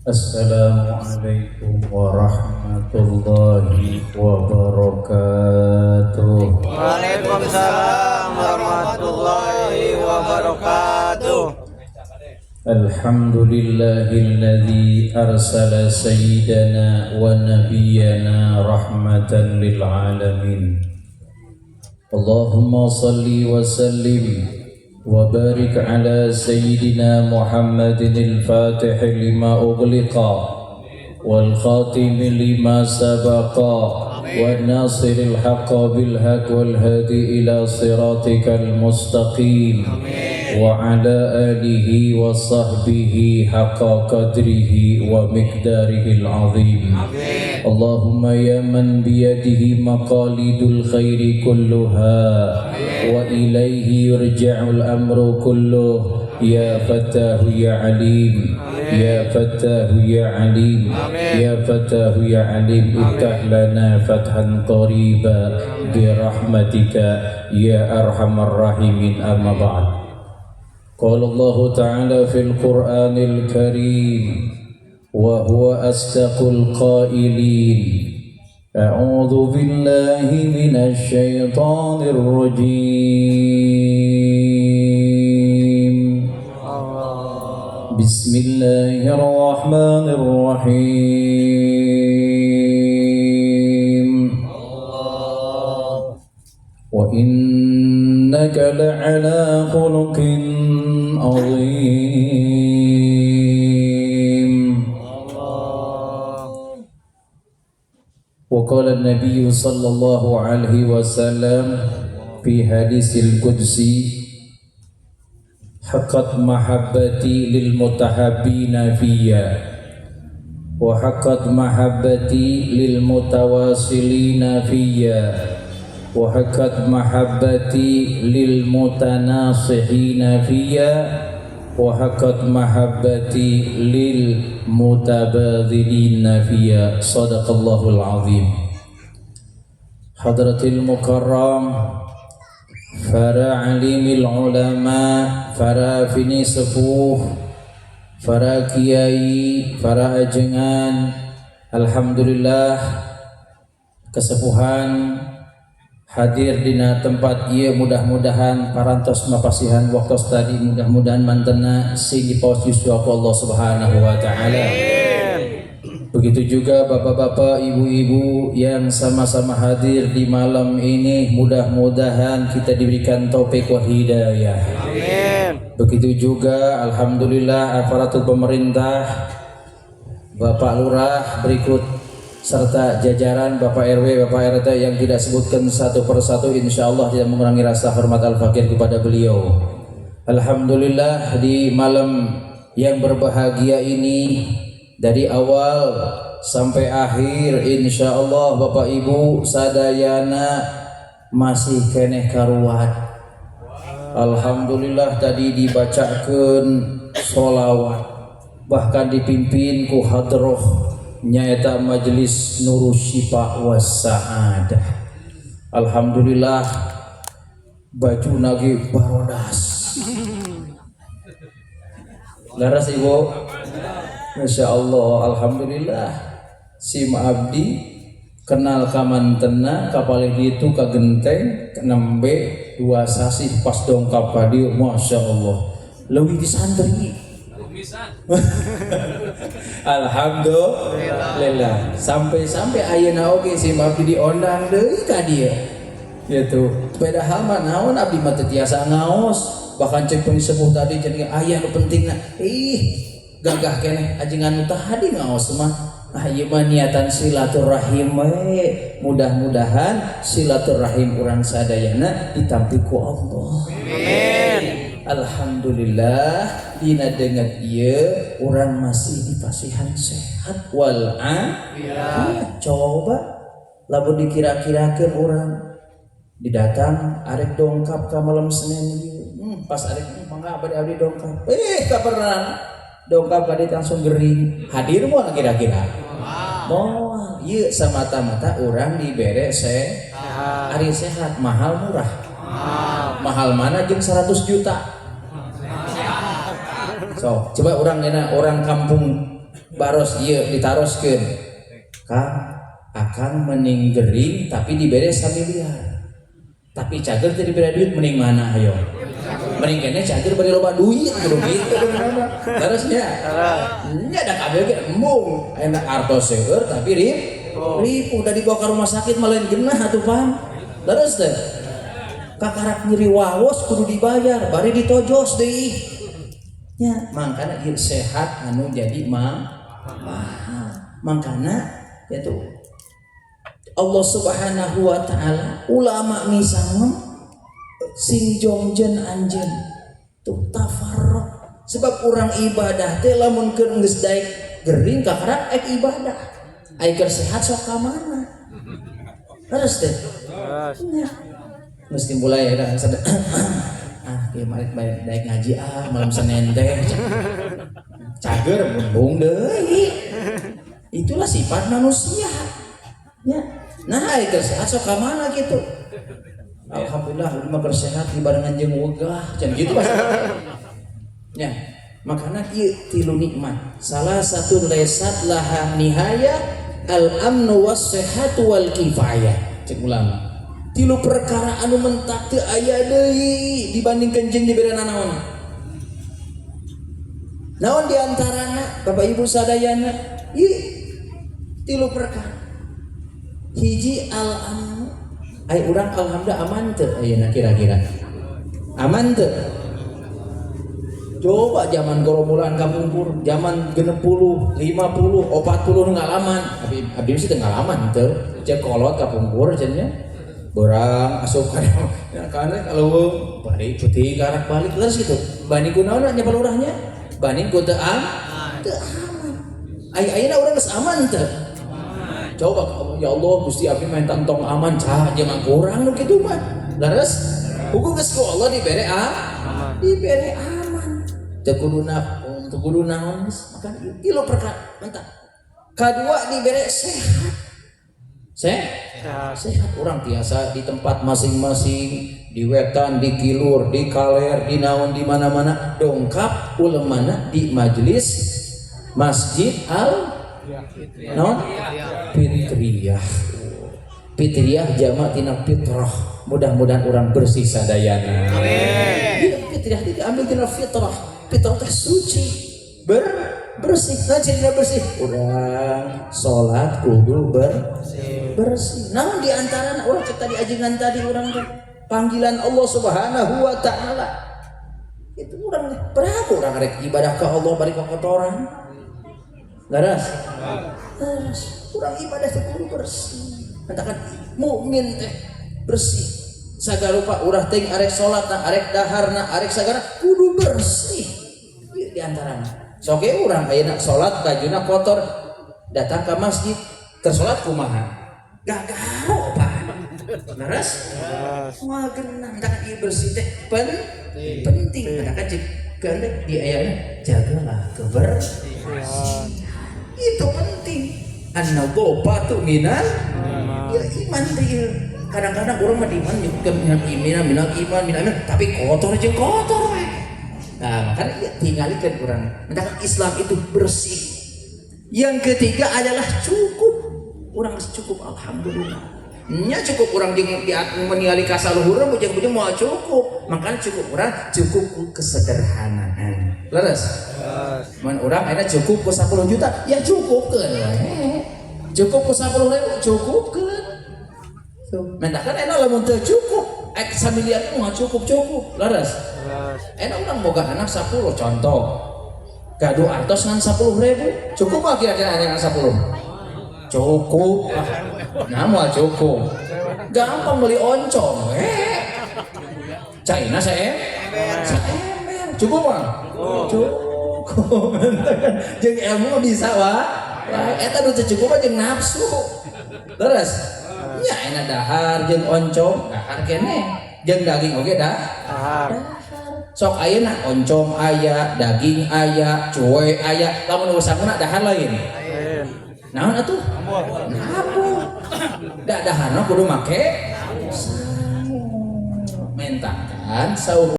Assalamualaikum warahmatullahi wabarakatuh. Waalaikumsalam warahmatullahi wabarakatuh. Alhamdulillahilladzi arsala sayyidana wa nabiyyana rahmatan lil alamin. Allahumma salli wa sallim wa barik ala sayyidina Muhammadin al-fatih lima ughliqa wal khatim lima sabaqa wal nasiril haqqa bil haqq wal hadi ila siratikal mustaqim wa ala alihi wa sahbihi haqqa qadrihi wa miqdarihi al-azim. Allahumma ya man biyadihi maqalidul khairi kulluha wa ilaihi yurja'ul amru kulluh, ya fattahu ya alim, ya fattahu ya alim, ya fattahu ya alim, iftah lana fathan qariba bi rahmatika ya arhamar rahimin. Amma ba'd. Qala Allah ta'ala fil Qur'anil Karim wa huwa asdaqul qailin. A'udzu billahi minasy syaithanir rajim. Bismillahirrahmanirrahim. Wa innaka la'ala khuluqin azim. Wa qala an-nabiy sallallahu alaihi wasallam fi hadisil qudsi, haqqat mahabbati lil mutahabbina fiyya wa haqqat mahabbati lil mutawasilina fiyya wa haqqat mahabbati lil mutanasihina fiyya wa haqqat mahabbati lil mutabadhilina fiyya. Sadaqallahul azim. Hadratil mukarram, para alimil ulama, para fini sepuh, para kiai, para ajengan, alhamdulillah kesepuhan hadir dina tempat ieu, mudah-mudahan parantos mapasihan waktu tadi, mudah-mudahan mantena sing dipaos yuswa ku Allah Subhanahu wa taala. Begitu juga bapak-bapak, ibu-ibu yang sama-sama hadir di malam ini, mudah-mudahan kita diberikan taufik wa hidayah. Amin. Begitu juga alhamdulillah aparatur pemerintah, Bapak Lurah berikut serta jajaran Bapak RW, Bapak RT yang tidak sebutkan satu persatu, insya Allah tidak mengurangi rasa hormat Al-Fakir kepada beliau. Alhamdulillah di malam yang berbahagia ini, dari awal sampai akhir insya Allah Bapak Ibu sadayana masih keneh karuat. Alhamdulillah tadi dibacakan solawat, bahkan dipimpin ku hadroh nyaeta majelis Nurus Syifa was Sa'adah. Alhamdulillah baju nagi barodas. Laras Ibu, Masya Allah, alhamdulillah si abdi kenal kamantena kapalih itu ka Genteng nembe 2 sasih pas dongkap ka dieu, Masya Allah leuwih di santri. Alhamdulillah sampai-sampai ayeuna oge si abdi diondang deui ka dieu gitu. Padahal mah naon abdi mah teu tiasa ngaos, bahkan cek sepuh tadi jadi aya nu pentingna ih gagah keneh ajengan nu tadi ngaos mah. Ah ieu mah niatan silaturahim we, mudah-mudahan silaturahim urang sadayana ditampi ku Allah. Amin. Alhamdulillah dina denget ieu urang masih dipasihan sehat wal afiyah. Coba lamun dikira-kirakeun urang didatang arek dongkap ka malam Senin ieu, pas arek mangga bade abdi dongkap, kapernan dongkap ka dieu langsung gering, hadir moal kira-kira? Moal. Ieu samata-mata urang dibere sehat. Ari sehat mahal murah? Mahal mana jeung 100 juta? So, coba orang enak orang kampung Baros ieu ditaroskeun. Kang, akang mending gering tapi dibere samiliar. Tapi cager teu dibere duit mending mana ayo? Mending kene cager bari loba duit kudu kitu benerna. Terusnya. Nya da kabeh ge embung, enak artos seueur tapi ripuh udah dibawa ke rumah sakit malah genah atuh pan. Terus teh. Kakarak nyeri wawos kudu dibayar, bari ditojos deui. Ya, mangkana ieu sehat anu jadi mahal. Mangkana ya tuh Allah Subhanahu wa taala ulama misalnya sing jongjen anjeun tuh tafarruq, sebab urang ibadah teh lamun keur geus daek gering kakarak ek ibadah, ai keur sehat sok ka mana? Terus teh. Terus. Ya. Mesti mulai ya ah kieu balik balik daek ngaji ah malam Senin teh cager embung deui. Itulah sifat manusia ya. Nah, ai keur sehat sok ka mana gitu? Alhamdulillah udah mah keur sehat dibarengan jeung wegah can gitu bahasa ya. Makana ieu tilu nikmat, salah satu laisat laha nihaya, al amnu was sehatu wal kifayah. Cek ulama, tilu perkara anu mentak teu aya deui dibandingkeun jeung dibere nanaon. Naon diantarana, Bapak Ibu sadayana? Ieu tilu perkara. Hiji, al amnu. Ai urang alhamdulillah aman teu ayeuna kira-kira? Aman teu? Coba zaman goromulan kapungkur, zaman 60, 50, 40 nu ngalaman. Abi abdi sih teu ngalaman teu. Cek kolot kapungkur cenah. Beurang asup ka ya kana kalau balik putih karak balik terus gitu. Bani ku naon nya palurahnya? Bani ku teu am, teu aman. Ai ayeuna urang geus aman teu? Coba ya Allah Gusti abdi mah entong aman cah jeung mah kurang nu kitu mah. Leres? Hukum geus ku Allah dibere dibere aman. Teu kudu teu kudu naon geus, maka tilu perkara mantap. Kadua dibere sehat. Sehat. Sehat orang tiasa di tempat masing-masing, di wetan, di kilur, di kaler, di naon, di mana-mana dongkap ulemana di majelis Masjid Al naon Fitriyah. Fitriyah jama tina fitrah. Mudah-mudahan orang bersih sadayana. Amin. Fitriyah itu diambil tina fitrah. Fitrah teh suci, bersih. Nah, cirina bersih. Urang salat kudu bersih. Naon di antara urang cek tadi ajengan tadi urang teh panggilan Allah Subhanahu wa taala. Itu urang berapa urang rek ibadah ke Allah bari kotoran? Leres? Leres. Urang ibadah teh kudu bersih. Katakan mukmin teh bersih. Sagarupa urang teh arek salatna, arek daharna, arek sagara kudu bersih. Ieu di antarana. Sok ge urang ayeuna salat bajuna kotor, datang ke masjid, keur salat kumaha? Gagaro, Pak. Leres? Wah, genah kan ieu bersih teh penting. Katakan cek keun di ayatna jagalah kebersihan. Itu penting. An-nadhafatu minal ya iman teh ieu. Kadang-kadang orang mah di iman nyebutkeun minal iman, minal iman, minal iman, tapi kotor jeung kotor we. Nah, makanya ieu tingalikeun urang. Mentakan Islam itu bersih. Yang ketiga adalah cukup. Urang geus cukup alhamdulillah. Nya cukup urang jeung di ningali ka saluhurna bujang-bujang moal cukup. Makanya cukup urang cukup ku kesederhanaan. Leres? Mun urang ayeuna cukup ku 10 juta, ya cukup keun we. Cukup ku 10 ribu, cukup keun. Tuh, mentakan enak lamun teu cukup, ek samiliar moal cukup-cukup. Leres? Enak urang boga anak 10 contoh. Gaduh artos ngan 10 ribu, cukup mah kira-kira anak 10? Cukup lah. Nah, moal cukup. Gampang beli oncom. Caina saya saember. Cukup mah? Cukup. Jeung ilmu bisa wah. Wah, eta nu teu cukup mah jeung nafsu. Terus nya enak dahar jeung oncom, dahar keneh. Jeung daging oge dah. Dahar. Sok ayeuna oncom aya, daging aya, cuwe aya, lamun eueuh sanguna dahar lain. Lain. Naon atuh? Nabung. Da daharna kudu make sangu. Mentakan saur.